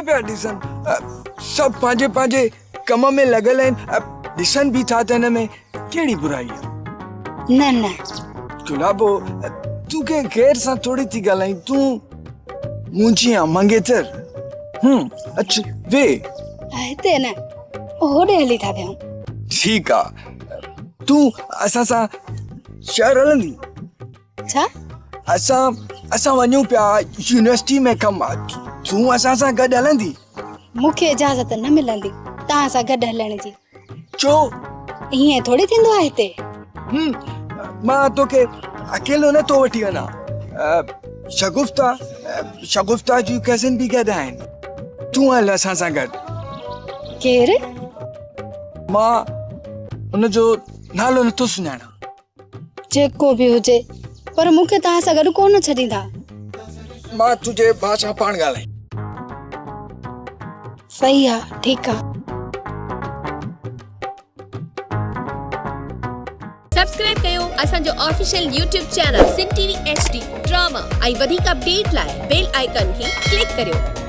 پيا ڏسن. سڀ پنهنجي پنهنجي ڪم ۾ لڳل آهن. ڏسن به ٿا ته ان ۾ ڪهڙي برائي آهي؟ نه نه. گلابو، تون ڪنهن غير سان ٿوري ٿي ڳالهائين، تون منهنجي آن منگيتر. هم، اچ ويهه. هتي نه، هوڏي هلي ٿا ويهون. ٺيڪ آ، تون اسان سان شهر هلندين؟ ڇا؟ اسان اسان وڃون پيا يونيورسٽي ۾ ڪم آ، تون اسان سان گڏ هلندي؟ مون کي اجازت نه ملندي توهان سان گڏ هلڻ جي. ڇو؟ ائين ٿوري ٿيندو آهي هتي. هم، مان توکي اڪيلو نه ٿو وٺي وڃان. شگفته، شگفته جون ڪزن به گڏ آهن. تون هل اسان سان گڏ. ڪير؟ مان ان جو نالو نٿو سڃاڻان. جيڪو به هجي پر مون کي توهان سان گڏ ڪونه ڇڏيندا. مان تنهنجي ڀاء سان پاڻ ڳالهائين. صحيح آ، ٺيڪ آ. سبسڪرائب ڪيو اسان جو official YouTube channel Sindh T V H D drama ۽ وڌيڪ اپڊيٽ لاء بيل آئيڪان کي ڪلڪ ڪريو.